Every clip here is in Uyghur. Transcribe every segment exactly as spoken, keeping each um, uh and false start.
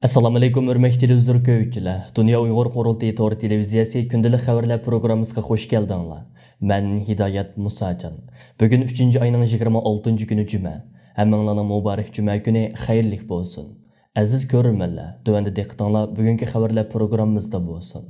ئەسسالامۇئەلەيكۇم، ھۆرمەتلىك تېلېۋىزور كۆرگۈچىلەر. دۇنيا ئۇيغۇر قۇرۇلتىيى تور تېلېۋىزىيەسى كۈندىلىك خەۋەرلەر پروگراممىسىغا خۇش كەلدىڭلار. مەن ھىدايەت مۇساجان. بۈگۈن ئۈچىنچى ئاينىڭ يىگىرمە ئالتىنچى كۈنى جۈمە. ھەممىڭلارنىڭ مۇبارەك جۈمە كۈنى خەيرلىك بولسۇن. ئەزىز كۆرۈرمەنلەر، تۆۋەندە دىققىتىڭلار بۈگۈنكى خەۋەرلەر پروگراممىمىزدا بولسۇن.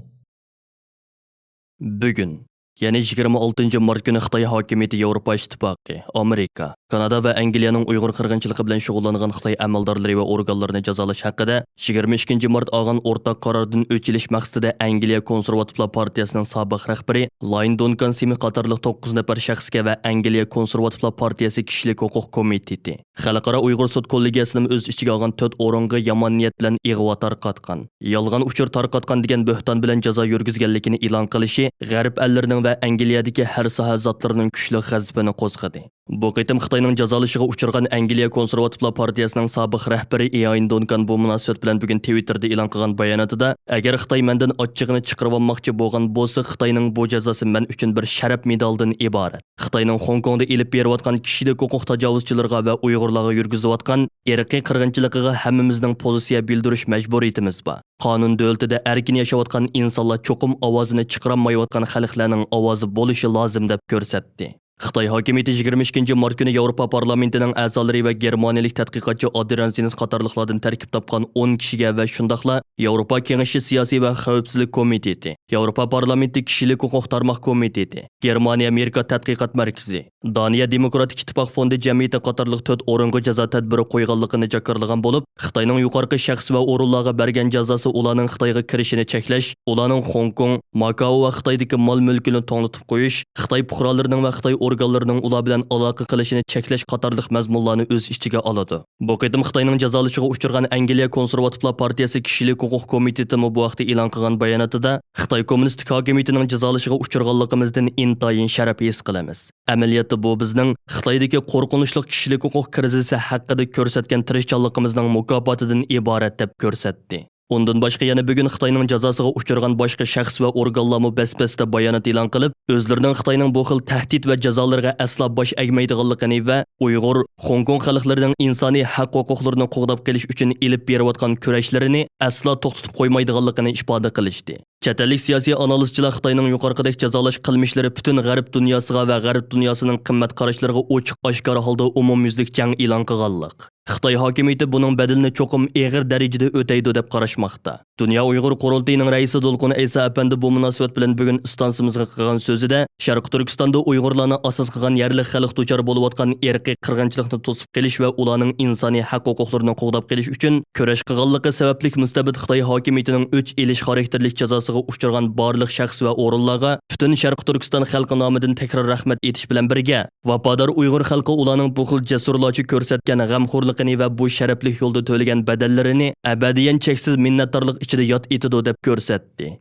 بۈگۈن، يەنى يىگىرمە ئالتىنچى مارت كۈنى خىتاي ھاكىمىيىتى ياۋروپا ئىتتىپاقى، ئامېرىكا، كانادا ۋە ئەنگلىيەنىڭ ئۇيغۇر قىرغىنچىلىقى بىلەن شۇغۇللانغان خىتاي ئەمەلدارلىرى ۋە ئورگانلىرىنى جازالاش ھەققىدە يىگىرمە ئىككىنچى مارت ئالغان ئورتاق قاراردىن ئۆچ ئېلىش مەقسىتىدە ئەنگلىيە كونسېرۋاتىپلار پارتىيەسىنىڭ سابىق رەھبىرى لاين دۇنكان سىمىت قاتارلىق توققۇز نەپەر شەخسكە ۋە ئەنگلىيە كونسېرۋاتىپلار پارتىيەسى كىشىلىك ھوقۇق كومىتېتى، خەلقئارا ئۇيغۇر سوت كوللېگىيەسىنىمۇ ئۆز ئىچىگە ئالغان تۆت ئورۇنغا يامان نىيەت بىلەن ئىغۋا تارقاتقان، يالغان ئۇچۇر تارقاتقان دېگەن بۆھتان بىلەن جازا يۈرگۈزگەنلىكىنى ئېلان قىلىشى غەرب ئەللىرىنىڭ ۋە ئەنگلىيەدىكى ھەر ساھە زاتلىرىنىڭ كۈچلۈك غەزىپىنى قوزغىدى. بۇ قېتىم خىتاينىڭ جازالىشىغا ئۇچرىغان ئەنگلىيە كونسېرۋاتىپلار پارتىيەسىنىڭ سابىق رەھبىرى ئىئاين دۇنكان بۇ مۇناسىۋەت بىلەن بۈگۈن تىۋىتتېردا ئېلان قىلغان باياناتىدا، ئەگەر خىتاي مەندىن ئاچچىقىنى چىقىرىۋالماقچى بولغان بولسا، خىتاينىڭ بۇ جازاسى مەن ئۈچۈن بىر شەرەپ مېدالىدىن ئىبارەت. خىتاينىڭ خوڭكوڭدا ئېلىپ بېرىۋاتقان كىشىلىك ھوقۇق تاجاۋۇزچىلىرىغا ۋە ئۇيغۇرلارغا يۈرگۈزۈۋاتقان ئىرقىي قىرغىنچىلىقىغا ھەممىمىزنىڭ پوزىتسىيە بىلدۈرۈش مەجبۇرىيىتىمىز بار. قانۇن دۆلىتىدە ئەركىن ياشاۋاتقان ئىنسانلار چوقۇم ئاۋازىنى چىقىرالمايۋاتقان خەلقلەرنىڭ ئاۋازى بولۇشى لازىم، دەپ كۆرسەتتى. خىتاي ھاكىمىيىتى يىگىرمە ئىككىنچى مارت كۈنى ياۋروپا پارلامېنتىنىڭ ئەزالىرى ۋە گېرمانىيەلىك تەتقىقاتچى ئادرىان زېنس قاتارلىقلاردىن تەركىب تاپقان ئون كىشىگە ۋە شۇنداقلا ياۋروپا كېڭىشى سىياسىي ۋە خەۋپسىزلىك كومىتېتى، ياۋروپا پارلامېنتى كىشىلىك ھوقۇق تارماق كومىتېتى، گېرمانىيە ئامېرىكا تەتقىقات مەركىزى، دانىيە دېموكراتىك ئىتتىپاق فوندى جەمئىيىتى قاتارلىق تۆت ئورۇنغا جازا تەدبىرى قويغانلىقىنى جاكارلىغان بولۇپ، خىتاينىڭ يۇقىرىقى شەخس ۋە ئورۇنلارغا بەرگەن جازاسى ئۇلارنىڭ خىتايغا كىرىشىنى چەكلەش، ئۇلارنىڭ خوڭكوڭ، ماكائو ۋە خىتايدىكى مال-مۈلكىنى توڭلىتىپ قويۇش، خىتاي پۇقرالىرىنىڭ ۋە خىتاي ئورگانلىرىنىڭ ئۇلار بىلەن ئالاقە قىلىشىنى چەكلەش قاتارلىق مەزمۇنلارنى ئۆز ئىچىگە ئالىدۇ. بۇ قېتىم خىتاينىڭ جازالىشىغا ئۇچرىغان ئەنگلىيە كونسېرۋاتىپلار پارتىيەسى كىشىلىك ھوقۇق كومىتېتىمۇ بۇ ھەقتە ئېلان قىلغان باياناتىدا، خىتاي كوممۇنىستىك ھاكىمىيىتىنىڭ جازالىشىغا ئۇچرىغانلىقىمىزدىن ئىنتايىن شەرەپ ھېس قىلىمىز. ئەمەلىيەتتە بۇ بىزنىڭ خىتايدىكى قورقۇنچلۇق كىشىلىك ھوقۇق كىرىزىسى ھەققىدە كۆرسەتكەن تىرىشچانلىقىمىزنىڭ مۇكاپاتىدىن ئىبارەت، دەپ كۆرسەتتى. ئۇندىن باشقا يەنە بۈگۈن خىتاينىڭ جازاسىغا ئۇچرىغان باشقا شەخس ۋە ئورگانلارمۇ بەس-بەستە بايانات ئېلان قىلىپ، ئۆزلىرىنىڭ خىتاينىڭ بۇ خىل تەھدىت ۋە جازالىرىغا ئەسلا باش ئەگمەيدىغانلىقىنى ۋە ئۇيغۇر، خوڭكوڭ خەلقلىرىنىڭ ئىنسانىي ھەق ھوقۇقلىرىنى قوغداپ قېلىش ئۈچۈن ئېلىپ بېرىۋاتقان كۈرەشلىرىنى ئەسلا توختىتىپ قويمايدىغانلىقىنى ئىپادە قىلىشتى. چەت ئەللىك سىياسىي ئانالىزچىلار خىتاينىڭ يۇقىرىقىدەك جازالاش قىلمىشلىرى پۈتۈن غەرب دۇنياسىغا ۋە غەرب دۇنياسىنىڭ قىممەت قاراشلىرىغا ئوچۇق-ئاشكارا ھالدا ئومۇميۈزلۈك جەڭ ئېلان قىلغانلىق، خىتاي ھاكىمىيىتى بۇنىڭ بەدىلىنى چوقۇم ئېغىر دەرىجىدە ئۆتەيدۇ، دەپ قاراشماقتا. دۇنيا ئۇيغۇر قۇرۇلتىيىنىڭ رەئىسى دولقۇن ئەيسا ئەپەندى بۇ مۇناسىۋەت بىلەن بۈگۈن ئىستانسىمىزغا قىلغان سۆزىدە، شەرقىي تۈركىستاندا ئۇيغۇرلارنى ئاساس قىلغان يەرلىك خەلق دۇچار بولۇۋاتقان ئىرقىي قىرغىنچىلىقنى توسۇپ قېلىش ۋە ئۇلارنىڭ ئىنسانىي ھەق ھوقۇقلىرىنى قوغداپ قېلىش ئۈچۈن كۈرەش قىلغانلىقى سەۋەبلىك مۇستەبىت خىتاي ھاكىمىيىتىنىڭ ئۆچ ئېلىش خاراكتېرلىك جازاسىغا ئۇچرىغان بارلىق شەخس ۋە ئورۇنلارغا پۈتۈن شەرقىي تۈركىستان خەلقى نامىدىن تەكرار رەھمەت ئېيتىش بىلەن بىرگە، ۋاپادار ئۇيغۇر خەلقى ئۇلارنىڭ بۇ خىل جەسۇرلارچە كۆرسەتكەن غەمخورلۇقىنى ۋە بۇ شەرەپلىك يولدا تۆلىگەن بەدەللىرىنى ئەبەدىيەن چەكسىز مىننەتدارلىق ئىچىدە ياد ئېتىدۇ، دەپ كۆرسەتتى.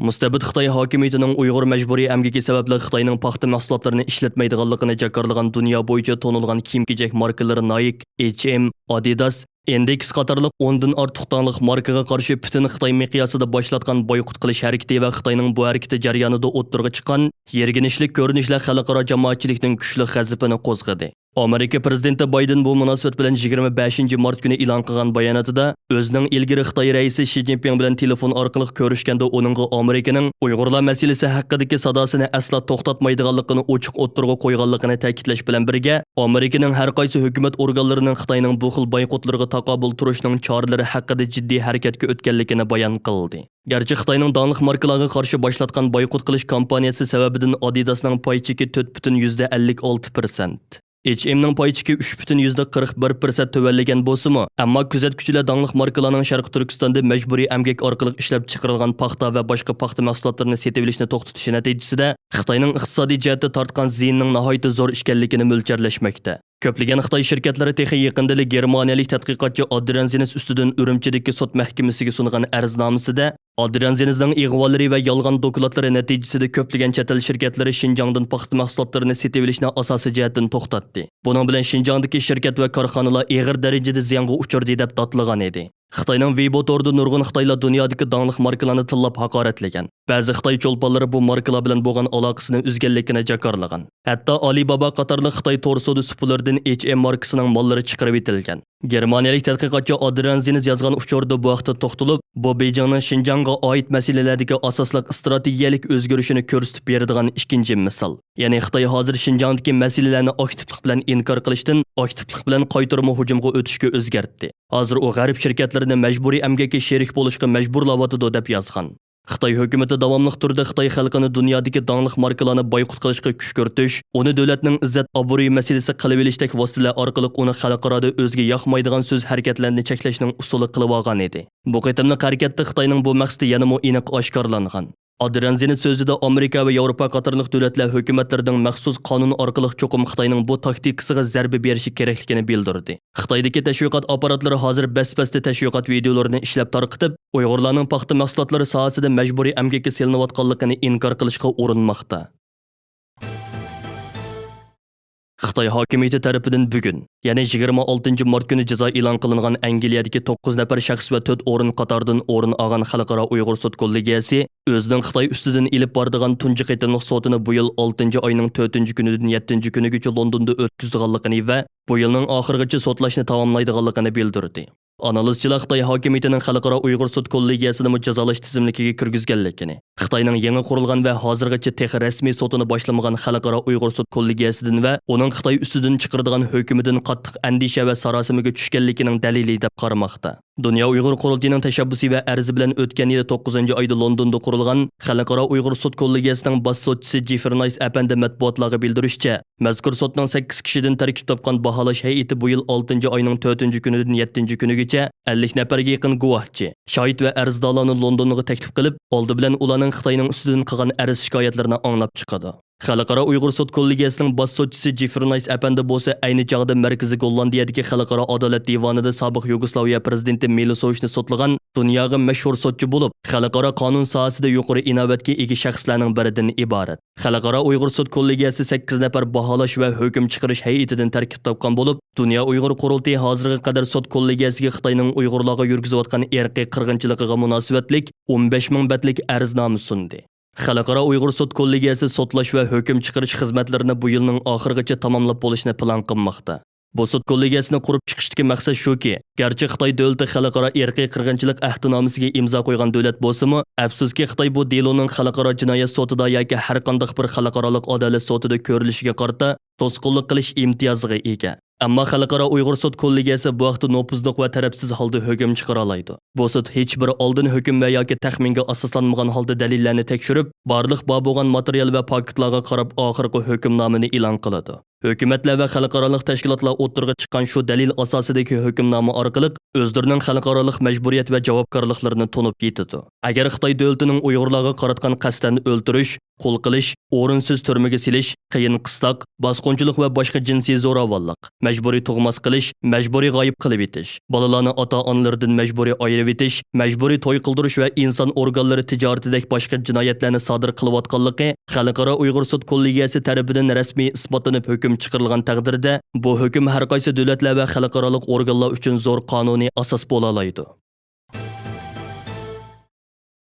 مۇستەبىت خىتاي ھاكىمىيىتىنىڭ ئۇيغۇر مەجبۇرىي ئەمگىكى سەۋەبلىك خىتاينىڭ پاختا مەھسۇلاتلىرىنى ئىشلەتمەيدىغانلىقىنى جاكارلىغان دۇنيا بويىچە تونۇلغان كىيىم-كېچەك ماركىلىرى نايك، ئېچ ئېم، ئادىداس، ئىندېكس قاتارلىق ئوندىن ئارتۇق داڭلىق ماركىغا قارشى پۈتۈن خىتاي مىقياسىدا باشلاتقان بايقۇت قىلىش ھەرىكىتى ۋە خىتاينىڭ بۇ ھەرىكىتى جەريانىدا ئوتتۇرىغا چىققان يىرگىنچلىك كۆرۈنۈشلەر خەلقئارا جامائەتچىلىكنىڭ كۈچلۈك غەزىپىنى قوزغىدى. ئامېرىكا پىرېزىدېنتى بايدېن بۇ مۇناسىۋەت بىلەن يىگىرمە بەشىنچى مارت كۈنى ئېلان قىلغان باياناتىدا، ئۆزىنىڭ ئىلگىرى خىتاي رەئىسى شى جىنپىڭ بىلەن تېلېفون ئارقىلىق كۆرۈشكەندە ئۇنىڭغا ئامېرىكىنىڭ ئۇيغۇرلار مەسىلىسى ھەققىدىكى ساداسىنى ئەسلا توختاتمايدىغانلىقىنى ئوچۇق ئوتتۇرىغا قويغانلىقىنى تەكىتلەش بىلەن بىرگە، ئامېرىكىنىڭ ھەر قايسى ھۆكۈمەت ئورگانلىرىنىڭ خىتاينىڭ بۇ خىل بايقۇتلىرىغا تاقابىل تۇرۇشنىڭ چارىلىرى ھەققىدە جىددىي ھەرىكەتكە ئۆتكەنلىكىنى بايان قىلدى. گەرچە خىتاينىڭ داڭلىق ماركىلارغا قارشى باشلاتقان بايقۇت قىلىش كامپانىيەسى سەۋەبىدىن ئادىداسنىڭ پاي چېكى تۆت پۈتۈن يۈزدە ئەللىك ئالتە پىرسەنت، ئېچ ئېمنىڭ پاي چېكى ئۈچ پۈتۈن يۈزدە قىرىق بىر پىرسەنت تۆۋەنلىگەن بولسىمۇ، ئەمما كۆزەتكۈچىلەر داڭلىق ماركىلارنىڭ شەرقىي تۈركىستاندا مەجبۇرىي ئەمگەك ئارقىلىق ئىشلەپچىقىرىلغان پاختا ۋە باشقا پاختا مەھسۇلاتلىرىنى سېتىۋېلىشنى توختىتىشى نەتىجىسىدە خىتاينىڭ ئىقتىسادىي جەھەتتە تارتقان زىيىنىنىڭ ناھايىتى زور ئىكەنلىكىنى مۆلچەرلەشمەكتە. كۆپلىگەن خىتاي شىركەتلىرى تېخى يېقىندىلا گېرمانىيەلىك تەتقىقاتچى ئادرىان زېنس ئۈستىدىن ئۈرۈمچىدىكى سوت مەھكىمىسىگە سۇنغان ئەرزنامىسىدە، ئادرىان زېنسنىڭ ئىغۋالىرى ۋە يالغان دوكلاتلىرى نەتىجىسىدە كۆپلىگەن چەت ئەل شىركەتلىرى شىنجاڭدىن پاختا مەھسۇلاتلىرىنى سېتىۋېلىشنى ئاساسىي جەھەتتىن توختاتتى. بۇنىڭ بىلەن شىنجاڭدىكى شىركەت ۋە كارخانىلار ئېغىر دەرىجىدە زىيانغا ئۇچرىدى، دەپ داتلىغان ئىدى. خىتاينىڭ ۋېيبو تورىدا نۇرغۇن خىتايلار دۇنيادىكى داڭلىق ماركىلارنى تىللاپ ھاقارەتلىگەن. بەزى خىتاي چولپانلىرى بۇ ماركىلار بىلەن بولغان ئالاقىسىنى ئۈزگەنلىكىنى جاكارلىغان. ھەتتا ئالىبابا قاتارلىق خىتاي تور سودا سۇپىلىرىدىن ئېچ ئېم ماركىسىنىڭ ماللىرى چىقىرىۋېتىلگەن. گېرمانىيەلىك تەتقىقاتچى ئادرىيان زىنز يازغان ئۇچۇردا بۇ ھەقتە توختىلىپ، بۇ بېيجىڭنىڭ شىنجاڭغا ئائىت مەسىلىلەردىكى ئاساسلىق ئىستراتېگىيەلىك ئۆزگىرىشىنى كۆرسىتىپ بېرىدىغان ئىككىنچى مىسال. يەنى خىتاي ھازىر شىنجاڭدىكى مەسىلىلەرنى ئاكتىپلىق بىلەن ئىنكار قىلىشتىن ئاكتىپلىق بىلەن قايتۇرما ھۇجۇمغا ئۆتۈشكە ئۆزگەرتتى. ھازىر ئۇ غەرب شىركەتلىرىنى مەجبۇرىي ئەمگەككە شېرىك بولۇشقا مەجبۇرلاۋاتىدۇ، دەپ يازغان. خىتاي ھۆكۈمىتى داۋاملىق تۈردە خىتاي خەلقىنى دۇنيادىكى داڭلىق ماركىلارنى بايقۇت قىلىشقا كۈشكۈرتۈش، ئۇنى دۆلەتنىڭ ئىززەت ئابرۇيى مەسىلىسى قىلىۋېلىشتەك ۋاسىتىلەر ئارقىلىق ئۇنى خەلقئارادا ئۆزىگە ياقمايدىغان سۆز ھەرىكەتلەرنى چەكلەشنىڭ ئۇسۇلى قىلىۋالغان ئىدى. بۇ قېتىملىق ھەرىكەتتە خىتاينىڭ بۇ مەقسىتى يەنىمۇ ئېنىق ئاشكارىلانغان. ئادرىيان زىنز سۆزىدە ئامېرىكا ۋە ياۋروپا قاتارلىق دۆلەتلەر ھۆكۈمەتلىرىنىڭ مەخسۇس قانۇن ئارقىلىق چوقۇم خىتاينىڭ بۇ تاكتىكىسىغا زەربە بېرىشى كېرەكلىكىنى بىلدۈردى. خىتايدىكى تەشۋىقات ئاپپاراتلىرى ھازىر بەس-بەستە تەشۋىقات ۋىدىيولىرىنى ئىشلەپ تارقىتىپ، ئۇيغۇرلارنىڭ پاختا مەھسۇلاتلىرى ساھەسىدە مەجبۇرىي ئەمگەككە سېلىنىۋاتقانلىقىنى ئىنكار قىلىشقا ئۇرۇنماقتا. خىتاي ھاكىمىيىتى تەرىپىدىن بۈگۈن، يەنى يىگىرمە ئالتىنچى مارت كۈنى جازا ئېلان قىلىنغان ئەنگلىيەدىكى توققۇز نەپەر شەخس ۋە تۆت ئورۇن قاتارىدىن ئورۇن ئالغان خەلقئارا ئۇيغۇر سوت كوللېگىيەسى ئۆزىنىڭ خىتاي ئۈستىدىن ئېلىپ بارىدىغان تۇنجى قېتىملىق سوتىنى بۇ يىل ئالتىنچى ئاينىڭ تۆتىنچى كۈنىدىن يەتتىنچى كۈنىگىچە لوندوندا ئۆتكۈزىدىغانلىقىنى ۋە بۇ يىلنىڭ ئاخىرىغىچە سوتلاشنى تاماملايدىغانلىقىنى بىلدۈردى. ئانالىزچىلار خىتاي ھاكىمىيىتىنىڭ خەلقئارا ئۇيغۇر سوت كوللېگىيەسىنىمۇ جازالاش تىزىملىكىگە كىرگۈزگەنلىكىنى، خىتاينىڭ يېڭى قۇرۇلغان ۋە ھازىرغىچە تېخى رەسمىي سوتىنى باشلىمىغان خەلقئارا ئۇيغۇر سوت كوللېگىيەسىدىن ۋە ئۇنىڭ خىتاي ئۈستىدىن چىقىرىدىغان ھۆكمىدىن قاتتىق ئەندىشە ۋە ساراسىمىگە چۈشكەنلىكىنىڭ دەلىلى دەپ قارىماقتا. دۇنيا ئۇيغۇر قۇرۇلتىيىنىڭ تەشەببۇسى ۋە ئەرزى بىلەن ئۆتكەن يىلى توققۇزىنچى ئايدا لوندوندا قۇرۇلغان خەلقئارا ئۇيغۇر سوت كوللېگىيەسىنىڭ باش سوتچىسى جېفرى نايس ئەپەندى مەتبۇئاتلارغا بىلدۈرۈشىچە، مەزكۇر سوتنىڭ سەككىز كىشىدىن تەركىب تاپقان باھالاش ھەيئىتى بۇ يىل ئالتىنچى ئاينىڭ تۆتىنچى كۈنىدىن يەتتىنچى كۈنىگىچە ئەللىك نەپەرگە يېقىن گۇۋاھچى، شاھىت ۋە ئەرزدارلارنى لوندونغا تەكلىپ قىلىپ، ئالدى بىلەن ئۇلارنىڭ خىتاينىڭ ئۈستىدىن قىلغان ئەرز-شىكايەتلىرىنى ئاڭلاپ چىقىدۇ. خەلقئارا ئۇيغۇر سوت كوللېگىيەسىنىڭ باش سوتچىسى جېفرى نايس ئەپەندى بولسا ئەينى چاغدا مەركىزىي گوللاندىيەدىكى خەلقئارا ئادالەت دىۋانىدا سابىق يۇگوسلاۋىيە پىرېزىدېنتى مىلوسوۋىچنى سوتلىغان دۇنياغا مەشھۇر سوتچى بولۇپ، خەلقئارا قانۇن ساھەسىدە يۇقىرى ئىناۋەتكە ئىگە شەخسلەرنىڭ بىرىدىن ئىبارەت. خەلقئارا ئۇيغۇر سوت كوللېگىيەسى سەككىز نەپەر باھالاش ۋە ھۆكۈم چىقىرىش ھەيئىتىدىن تەركىب تاپقان بولۇپ، دۇنيا ئۇيغۇر قۇرۇلتىيى ھازىرغا قەدەر سوت كوللېگىيەسىگە خىتاينىڭ ئۇيغۇرلارغا يۈرگۈزۈۋاتقان ئىرقىي قىرغىنچىلىقىغا مۇناسىۋەتلىك ئون بەش مىڭ بەتلىك ئەرزنامە سۇندى. خەلقئارا ئۇيغۇر سوت كوللېگىيەسى سوتلاش ۋە ھۆكۈم چىقىرىش خىزمەتلىرىنى بۇ يىلنىڭ ئاخىرىغىچە تاماملاپ بولۇشنى پىلان قىلماقتا. بۇ سوت كوللېگىيەسىنى قۇرۇپ چىقىشتىكى مەقسەت شۇكى، گەرچە خىتاي دۆلىتى خەلقئارا ئىرقىي قىرغىنچىلىق ئەھدىنامىسىگە ئىمزا قويغان دۆلەت بولسىمۇ، ئەپسۇسكى، خىتاي بۇ دېلونىڭ خەلقئارا جىنايەت سوتىدا ياكى ھەر قانداق بىر خەلقئارالىق ئادالەت سوتىدا كۆرۈلۈشىگە قارىتا توسقۇنلۇق قىلىش ئىمتىيازىغا ئىگە. ئەمما خەلقئارا ئۇيغۇر سوت كوللېگىيەسى بۇ ھەقتە نوپۇزلۇق ۋە تەرەپسىز ھالدا ھۆكۈم چىقىرالايدۇ. بۇ سوت ھېچ بىر ئالدىن ھۆكۈم ۋە ياكى تەخمىنگە ئاساسلانمىغان ھالدا دەلىللەرنى تەكشۈرۈپ، بارلىق بار بولغان ماتېرىيال ۋە پاكىتلارغا قاراپ ئاخىرقى ھۆكۈمنامىنى ئېلان قىلىدۇ. ھۆكۈمەتلەر ۋە خەلقئارالىق تەشكىلاتلار ئوتتۇرىغا چىققان شۇ دەلىل ئاساسىدىكى ھۆكۈمنامە ئارقىلىق ئۆزلىرىنىڭ خەلقئارالىق مەجبۇرىيەت ۋە جاۋابكارلىقلىرىنى تونۇپ يېتىدۇ. ئەگەر خىتاي دۆلىتىنىڭ ئۇيغۇرلارغا قاراتقان قەستەن ئۆلتۈرۈش، قۇل قىلىش، ئورۇنسىز تۈرمىگە سېلىش، قىيىن قىستاق، باسقۇنچىلىق ۋە باشقا جىنسىي زوراۋانلىق، مەجبۇرىي تۇغماس قىلىش، مەجبۇرىي غايىب قىلىۋېتىش، بالىلارنى ئاتا-ئانىلىرىدىن مەجبۇرىي ئايرىۋېتىش، مەجبۇرىي توي قىلدۇرۇش ۋە ئىنسان ئورگانلىرى تىجارىتىدەك باشقا جىنايەتلەرنى سادىر قىلىۋاتقانلىقى خەلقئارا ئۇيغۇر سوت كوللېگىيەسى تەرىپىدىن رەسمىي ئىسپاتلىنىپ ھۆكۈم چىقىرىلغان تەقدىردە، بۇ ھۆكۈم ھەرقايسى دۆلەتلەر ۋە خەلقئارالىق ئورگانلار ئۈچۈن زور قانۇنىي ئاساس بولالايدۇ.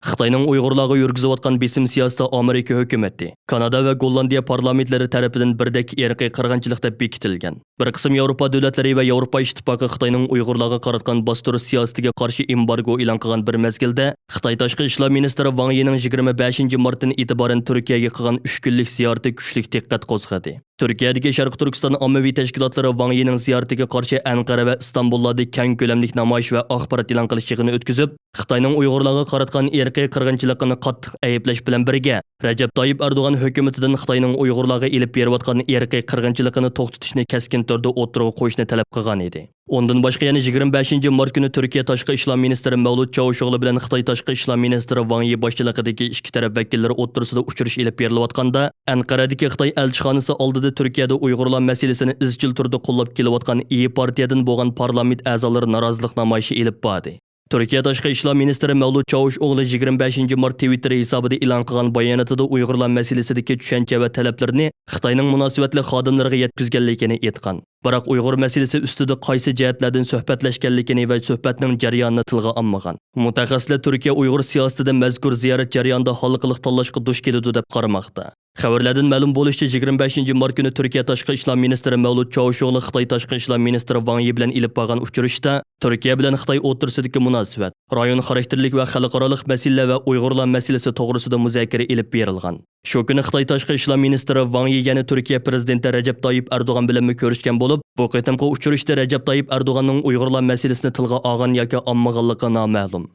خىتاينىڭ ئۇيغۇرلارغا يۈرگۈزۈۋاتقان بېسىم سىياسىتى ئامېرىكا ھۆكۈمىتى، كانادا ۋە گوللاندىيە پارلامېنتلىرى تەرىپىدىن بىردەك ئىرقىي قىرغىنچىلىق دەپ بېكىتىلگەن. بىر قىسىم ياۋروپا دۆلەتلىرى ۋە ياۋروپا ئىتتىپاقى خىتاينىڭ ئۇيغۇرلارغا قاراتقان باستۇرۇش سىياسىتىگە قارشى ئېمبارگو ئېلان قىلغان بىر مەزگىلدە، خىتاي تاشقى ئىشلار مىنىستىرى ۋاڭ يىنىڭ يىگىرمە بەشىنچى مارتتىن ئېتىبارەن تۈركىيەگە قىلغان ئۈچ كۈنلۈك زىيارىتى كۈچلۈك دىققەت قوزغىدى. تۈركىيەدىكى شەرقىي تۈركىستان ئاممىۋى تەشكىلاتلىرى ۋاڭ يىنىڭ زىيارىتىگە قارشى ئەنقەرە ۋە ئىستانبۇللاردا كەڭ كۆلەملىك نامايىش ۋە ئاخبارات ئېلان قىلىش يىغىنى ئۆتكۈزۈپ، خىتاينىڭ ئۇيغۇرلارغا قاراتقان ئىرقىي قىرغىنچىلىقىنى قاتتىق ئەيىبلەش بىلەن بىرگە، رەجەپ تايىپ ئەردوغان ھۆكۈمىتىدىن خىتاينىڭ ئۇيغۇرلارغا ئېلىپ بېرىۋاتقان ئىرقىي قىرغىنچىلىقىنى توختىتىشنى كەسكىن تۈردە ئوتتۇرىغا قويۇشنى تەلەپ قىلغان ئىدى. ئۇندىن باشقا يەنە يىگىرمە بەشىنچى مارت كۈنى تۈركىيە تاشقى ئىشلار مىنىستىرى مەۋلۇت چاۋۇشئوغلى بىلەن خىتاي تاشقى ئىشلار مىنىستىرى ۋاڭ يى باشچىلىقىدىكى ئىككى تەرەپ ۋەكىللىرى ئوتتۇرىسىدا ئۇچرىشىش ئېلىپ بېرىلىۋاتقاندا، ئەنقەرەدىكى خىتاي ئەلچىخانىسى ئالدىدا تۈركىيەدە ئۇيغۇرلار مەسىلىسىنى ئىزچىل تۈردە قوللاپ كېلىۋاتقان ئىيى پارتىيەدىن بولغان پارلامېنت ئەزالىرى نارازىلىق نامايىشى ئېلىپ باردى. تۈركىيە تاشقى ئىشلار مىنىستىرى مەۋلۇت چاۋۇشئوغلى يىگىرمە بەشىنچى مارت تىۋىتتېرى ھېسابىدا ئېلان قىلغان باياناتىدا ئۇيغۇرلار مەسىلىسىدىكى چۈشەنچە ۋە تەلەپلىرىنى خىتاينىڭ مۇناسىۋەتلىك خادىملىرىغا يەتكۈزگەنلىكىنى ئېيتقان. بىراق ئۇيغۇر مەسىلىسى ئۈستىدە قايسى جەھەتلەردىن سۆھبەتلەشكەنلىكىنى ۋە سۆھبەتنىڭ جەريانىنى تىلغا ئالمىغان. مۇتەخەسسىسلەر تۈركىيە ئۇيغۇر سىياسىتىدە مەزكۇر زىيارەت جەريانىدا ھالقىلىق تاللاشقا دۇچ كېلىدۇ دەپ قارىماقتا. خەۋەرلەردىن مەلۇم بولۇشىچە، يىگىرمە بەشىنچى مارت كۈنى تۈركىيە تاشقى ئىشلار مىنىستىرى مەۋلۇت چاۋۇشئوغلى خىتاي تاشقى ئىشلار مىنىستىرى ۋاڭ يى بىلەن ئېلىپ بارغان ئۇچرىشىشتا تۈركىيە بىلەن خىتاي ئوتتۇرىسىدىكى مۇناسىۋەت، رايون خاراكتېرلىك ۋە خەلقئارالىق مەسىلىلەر ۋە ئۇيغۇرلار مەسىلىسى توغرىسىدا مۇزاكىرە ئېلىپ بېرىلغان. شۇ كۈنى خىتاي تاشقى ئىشلار مىنىستىرى ۋاڭ يى يەنە تۈركىيە پىرېزىدېنتى رەجەپ تايىپ ئەردوغان بىلەنمۇ كۆرۈشكەن بولۇپ، بۇ قېتىمقى ئۇچرىشىشتا رەجەپ تايىپ ئەردوغاننىڭ ئۇيغۇرلار مەسىلىسىنى تىلغا ئالغان ياكى ئالمىغانلىقى نامەلۇم.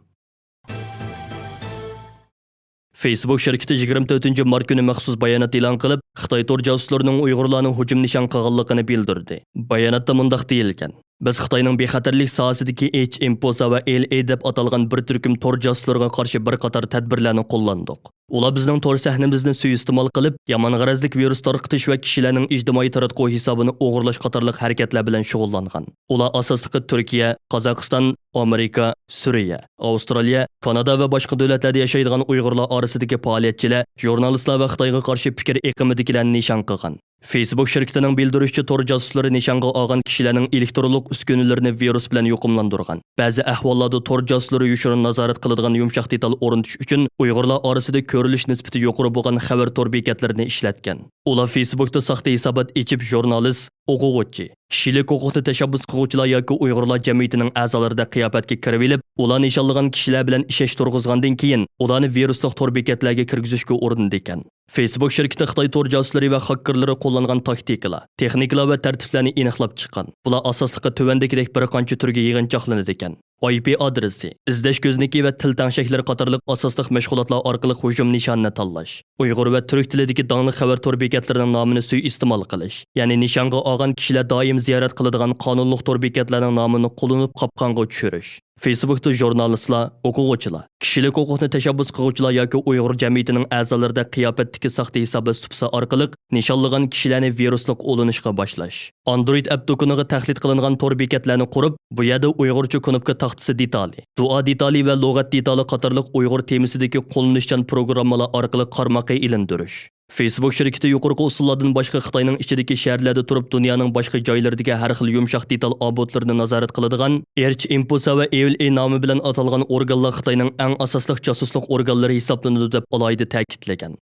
فېيسبۇك شىركىتى يىگىرمە تۆتىنچى مارت كۈنى مەخسۇس بايانات ئېلان قىلىپ، خىتاي تور جاسۇسلىرىنىڭ ئۇيغۇرلارنى ھۇجۇم نىشان قىلغانلىقىنى بىلدۈردى. باياناتتا مۇنداق دېيىلگەن: «بىز خىتاينىڭ بىخەتەرلىك ساھەسىدىكى ئېچ ئىنفوسا ۋە ئېل ئېي دەپ ئاتالغان بىر تۈركۈم تور جاسۇسلىرىغا قارشى بىر قاتار تەدبىرلەرنى قوللاندۇق. ئۇلار بىزنىڭ تور سەھنىمىزنى سۇيىئىستېمال قىلىپ، يامان غەرەزلىك ۋىرۇس تارقىتىش ۋە كىشىلەرنىڭ ئىجتىمائىي تاراتقۇ ھېسابىنى ئوغرىلاش قاتارلىق ھەرىكەتلەر بىلەن شۇغۇللانغان. ئۇلار ئاساسلىقى تۈركىيە، قازاقىستان، ئامېرىكا، سۈرىيە، ئاۋسترالىيە، كانادا ۋە باشقا دۆلەتلەردە ياشايدىغان ئۇيغۇرلار ئارىسىدىكى پائالىيەتچىلەر، ژۇرنالىستلار ۋە خىتايغا قارشى پىكىر ئېقىمىدىكىلەرنى نىشان قىلغان.» فېيسبۇك شىركىتىنىڭ بىلدۈرۈشىچە، تور جاسۇسلىرى نىشانغا ئالغان كىشىلەرنىڭ ئېلېكترونلۇق ئۈسكۈنىلىرىنى ۋىرۇس بىلەن يۇقۇملاندۇرغان. بەزى ئەھۋاللاردا تور جاسۇسلىرى يوشۇرۇن نازارەت قىلىدىغان يۇمشاق دېتال ئورنىتىش ئۈچۈن ئۇيغۇرلار ئارىسىدا كۆرۈلۈش نىسبىتى يۇقىرى بولغان خەۋەر تور بېكەتلىرىنى ئىشلەتكەن. ئۇلار فېيسبۇكتا ساختا ھېسابات ئېچىپ، ژۇرنالىست، ئوقۇغۇچى، كىشىلىك ھوقۇقنى تەشەببۇس قىلغۇچىلار ياكى ئۇيغۇرلار جەمئىيىتىنىڭ ئەزالىرىدەك قىياپەتكە كىرىۋېلىپ، ئۇلار نىشانلىغان كىشىلەر بىلەن ئىشەش تۇرغۇزغاندىن كېيىن، ئۇلارنى ۋىرۇسلۇق تور بېكەتلەرگە كىرگۈزۈشكە ئۇرۇنىدىكەن. فېيسبۇك شىركىتى خىتاي تور جاسۇسلىرى ۋە خاككېرلىرى قوللانغان تاكتىكىلار، تېخنىكىلار ۋە تەرتىپلەرنى ئېنىقلاپ چىققان. بۇلار ئاساسلىقى تۆۋەندىكىدەك بىر قانچە تۈرگە يىغىنچاقلىنىدىكەن. ئاي پى ئادرېسى، ئىزدەش كۆزنىكى ۋە تىل تەڭشەكلىرى قاتارلىق ئاساسلىق مەشغۇلاتلار ئارقىلىق ھۇجۇم نىشانىنى تاللاش. ئۇيغۇر ۋە تۈرك تىلىدىكى داڭلىق خەۋەر تور بېكەتلىرىنىڭ نامىنى سۇيىئىستېمال قىلىش، يەنى نىشانغا ئالغان كىشىلەر دائىم زىيارەت قىلىدىغان قانۇنلۇق تور بېكەتلەرنىڭ نامىنى قوللىنىپ قاپقانغا چۈشۈرۈش. فېيسبۇكتا ژۇرنالىستلار، ئوقۇغۇچىلار، كىشىلىك ھوقۇقنى تەشەببۇس قىلغۇچىلار ياكى ئۇيغۇر جەمئىيىتىنىڭ ئەزالىرىدەك قىياپەتتىكى ساختا ھېسابات سۇپىسى ئارقىلىق نىشانلىغان كىشىلەرنى ۋىرۇسلۇق ئۇلىنىشقا باشلاش. ئاندرويد ئەپ دۇكىنىغا تەقلىد قىلىنغان تور بېكەتلەرنى قۇرۇپ، بۇ يەردە ئۇيغۇرچە كۇنۇپكا تاختىسى دېتالى، دۇئا دېتالى ۋە لۇغەت دېتالى قاتارلىق ئۇيغۇر تېمىسىدىكى قوللىنىشچان پروگراممىلار ئارقىلىق قارماققا ئېلىندۈرۈش. فېيسبۇك شىركىتى يۇقىرىقى ئۇسۇللاردىن باشقا خىتاينىڭ ئىچىدىكى شەھەرلەردە تۇرۇپ، دۇنيانىڭ باشقا جايلىرىدىكى ھەر خىل يۇمشاق دېتال ئابوتلىرىنى نازارەت قىلىدىغان ئېرچ ئىنفوسا ۋە ئېۋىل ئېي نامى بىلەن ئاتالغان ئورگانلار خىتاينىڭ ئەڭ ئاساسلىق جاسۇسلۇق ئورگانلىرى ھېسابلىنىدۇ، دەپ ئالاھىدە تەكىتلىگەن.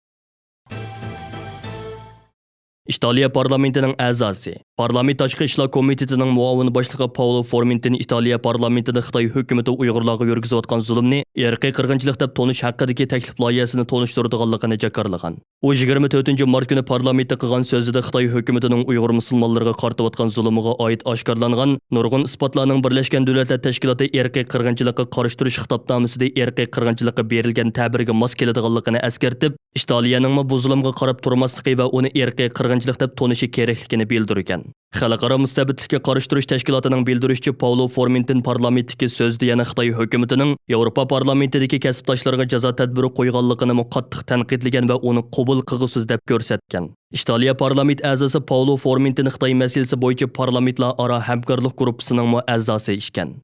ئىتالىيە پارلامېنتىنىڭ ئەزاسى، پارلامېنت تاشقى ئىشلار كومىتېتىنىڭ مۇئاۋىن باشلىقى پاۋلو فورمېنتىن ئىتالىيە پارلامېنتىدا خىتاي ھۆكۈمىتى ئۇيغۇرلارغا يۈرگۈزۈۋاتقان زۇلۇمنى ئىرقىي قىرغىنچىلىق دەپ تونۇش ھەققىدىكى تەكلىپ لايىھەسىنى تونۇشتۇرىدىغانلىقىنى جاكارلىغان. ئۇ يىگىرمە تۆتىنچى مارت كۈنى پارلامېنتتا قىلغان سۆزىدە خىتاي ھۆكۈمىتىنىڭ ئۇيغۇر مۇسۇلمانلىرىغا قارىتىۋاتقان زۇلۇمىغا ئائىت ئاشكارىلانغان نۇرغۇن ئىسپاتلارنىڭ بىرلەشكەن دۆلەتلەر تەشكىلاتى ئىرقىي قىرغىنچىلىققا قارشى تۇرۇش خىتابنامىسىدە ئىرقىي قىرغىنچىلىققا بېرىلگەن تەبىرگە ماس كېلىدىغانلىقىنى ئەسكەرتىپ، ئىتالىيەنىڭمۇ بۇ زۇلۇمغا قاراپ تۇرماسلىقى ۋە ئۇنى ئىرقىي قىرغىنچىلىق دەپ تونۇشى كېرەكلىكىنى بىلدۈرگەن. خەلقئارا مۇستەبىتلىككە قارشى تۇرۇش تەشكىلاتىنىڭ بىلدۈرۈشىچە، پاۋلو فورمېنتىن پارلامېنتتىكى سۆزىدە يەنە خىتاي ھۆكۈمىتىنىڭ ياۋروپا پارلامېنتىدىكى كەسىپداشلىرىغا جازا تەدبىرى قويغانلىقىنىمۇ قاتتىق تەنقىدلىگەن ۋە ئۇنى قوبۇل قىلغۇسىز دەپ كۆرسەتكەن. ئىتالىيە پارلامېنت ئەزاسى پاۋلو فورمېنتىن خىتاي مەسىلىسى بويىچە پارلامېنتلار ئارا ھەمكارلىق گۇرۇپپىسىنىڭمۇ ئەزاسى ئىكەن.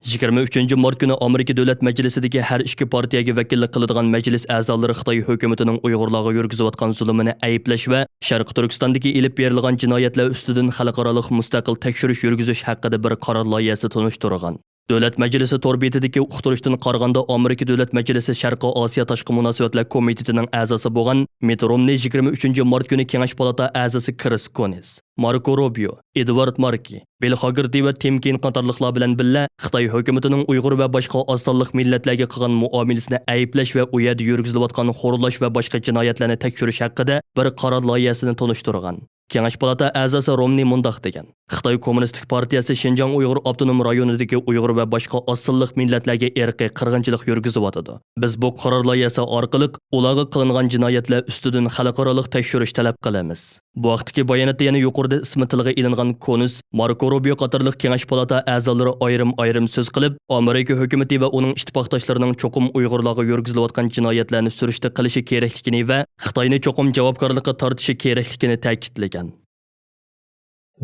يىگىرمە ئۈچىنچى مارت كۈنى ئامېرىكا دۆلەت مەجلىسىدىكى ھەر ئىككى پارتىيەگە ۋەكىللىك قىلىدىغان مەجلىس ئەزالىرى خىتاي ھۆكۈمىتىنىڭ ئۇيغۇرلارغا يۈرگۈزۈۋاتقان زۇلۇمىنى ئەيىبلەش ۋە شەرقىي تۈركىستاندىكى ئېلىپ بېرىلغان جىنايەتلەر ئۈستىدىن خەلقئارالىق مۇستەقىل تەكشۈرۈش يۈرگۈزۈش ھەققىدە بىر قارار لايىھەسى تونۇشتۇرغان. دۆلەت مەجلىسى تور بېتىدىكى ئۇقتۇرۇشتىن قارىغاندا، ئامېرىكا دۆلەت مەجلىسى شەرقىي ئاسىيا تاشقى مۇناسىۋەتلەر كومىتېتىنىڭ ئئەزاسى بولغان مىت رومنى يىگىرمە ئۈچىنچى مارت كۈنى كېڭەش پالاتا ئەزاسى كرىس كونس، ماركو روبىيو، ئېدۋارد ماركى، بىل خاگېرتى ۋە تىم كېين قاتارلىقلار بىلەن بىللە خىتاي ھۆكۈمىتىنىڭ ئۇيغۇر ۋە باشقا ئاز سانلىق مىللەتلەرگە قىلغان مۇئامىلىسىنى ئەيىبلەش ۋە ئۇ يەردە يۈرگۈزۈلۈۋاتقان خورلاش ۋە باشقا جىنايەتلەرنى تەكشۈرۈش ھەققىدە بىر قارار لايىھەسىنى تونۇشتۇرغان. كېڭەش پالاتا ئەزاسى رومنى مۇنداق دېگەن: «خىتاي كوممۇنىستىك پارتىيەسى شىنجاڭ ئۇيغۇر ئاپتونوم رايونىدىكى ئۇيغۇر ۋە باشقا ئاز سانلىق مىللەتلەرگە ئىرقىي قىرغىنچىلىق يۈرگۈزۈۋاتىدۇ. بىز بۇ قارار لايىھەسى ئارقىلىق ئۇلارغا قىلىنغان جىنايەتلەر ئۈستىدىن خەلقئارالىق تەكشۈرۈش تەلەپ قىلىمىز.» بۇ ھەقتىكى باياناتتا يەنە يۇقىرىدا ئىسمى تىلغا ئېلىنغان كونس، ماركو روبىيو قاتارلىق كېڭەش پالاتا ئەزالىرى ئايرىم-ئايرىم سۆز قىلىپ، ئامېرىكا ھۆكۈمىتى ۋە ئۇنىڭ ئىتتىپاقداشلىرىنىڭ چوقۇم ئۇيغۇرلارغا يۈرگۈزۈلۈۋاتقان جىنايەتلەرنى سۈرۈشتە قىلىشى كېرەكلىكىنى ۋە خىتاينى چوقۇم جاۋابكارلىققا تارتىشى كېرەكلىكىنى تەكىتلىگەن.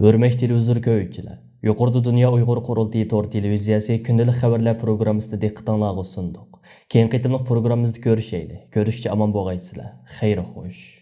ھۆرمەتلىك تېلېۋىزور كۆرگۈچىلەر، يۇقىرىدا دۇنيا ئۇيغۇر قۇرۇلتىيى تور تېلېۋىزىيەسى كۈندىلىك خەۋەرلەر پروگراممىسىنى دىققىتىڭلارغا سۇندۇق. كېيىنكى قېتىملىق پروگراممىمىزدا كۆرۈشەيلى. كۆرۈشكىچە ئامان بولغايسىلەر. خەير خوش.